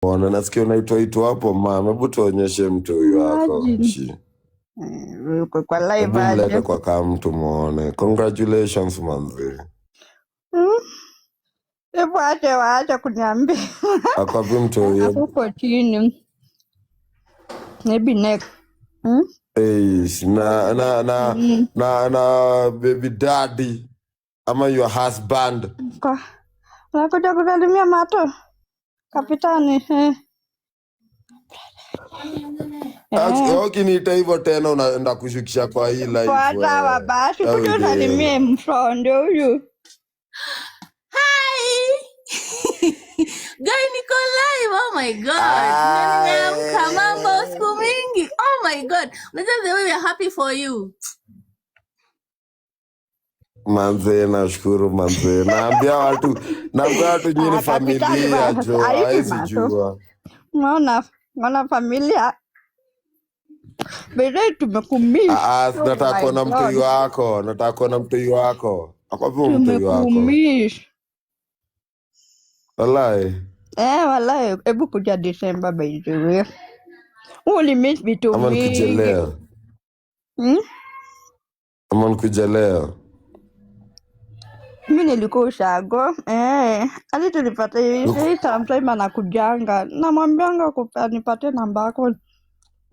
Ona, nasikia unaitwa itwa hapo mama, hebu tuonyeshe mtu huyu wako. Imagine. Shi. Uko kwa live Hebu mlete aje? Kwa kama mtu muone. Congratulations, manzi. Hebu ache waache kuniambia. Ako wapi mtu huyo? Huko chini. Maybe next. Hmm? Eish, na na na na baby daddy ama your husband? Kwa unakuja kusalimia mato kapitani, eh. Ukiniita hivyo tena unaenda kushukisha kwa hii live. Poa, sawa Wewe. basi, Au kuja usalimie msondo huyu. Hi! Guy, niko live. Oh my God. Na nimeamka, mambo siku mingi. Oh my God. Unajua the way we are happy for you. Manze, nashukuru manze. Naambia watu nyinyi ni Ah, kapitani familia basi, jo, aipi hawezi mato. jua. Unaona familia. Bere tumekumiss. Ah, ah, Oh nataka my kuona mtoi God. wako, nataka kuona mtoi wako. Ako wapi mtoi wako? Tumekumiss. Walai. Eh, walai, hebu kuja December, by the way. Ulimiss vitu Ama nikuje mingi. leo? Hmm? Ama nikuje leo? Mi nilikuwa ushago, eh, hadi tulipata hii sometime anakujanga, namwambianga anipatie namba yako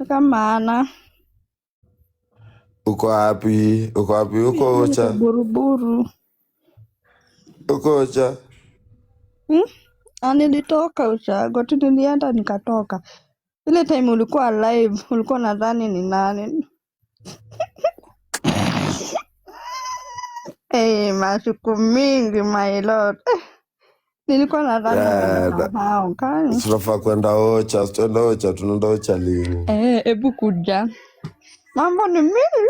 kama ana. Uko wapi? Uko wapi? Uko Mi niko Ocha? Buruburu. Uko Ocha? Hmm? Ah, nilitoka ushago tu, nilienda nikatoka. Ile time ulikuwa live, ulikuwa nadhani ni nani? Eh, masiku mingi, my lord. Eh, nilikuwa nadhani Yeah, umenisahau kani. Tunafaa kwenda Ocha, tuenda Ocha, tunaenda Ocha lini? Eh, hebu kuja. Mambo ni mingi.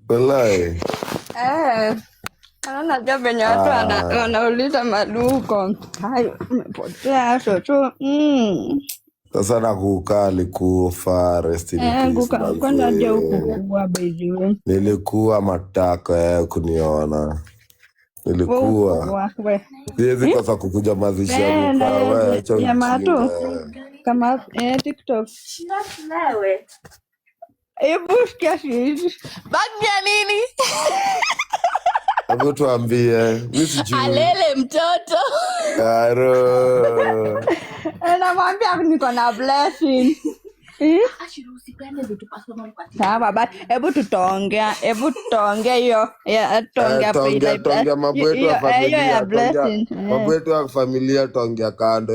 Walai. Eh, najua venye watu Ah, wanauliza maluko. Hayo, umepotea shosho. Sasa nakuka alikufa, rest in Eh, peace guka, kwanza aje manze. huku by the way. Nilikuwa matako ya kuniona. We Nilikuwa ukuwa we. siwezi kosa kukuja mazishi ya Eh, guka, na we acha ya mato ujinga. Kama TikTok. Wewe. Hebu sikia sisi. Bag ya nini? Hebu tuambie, mi sijui. Alele mtoto. Karo. Eh, namwambia niko na blessing. Eh? Ashiru, usipeane vitu personal kwa TikTok. Sawa basi, hebu tutaongea hiyo ya Eh, tutaongea taongea ile taongea mambo yetu hiyo ya hiyo ya familia, taongea blessing. mambo Eh. yetu ya familia, taongea kando.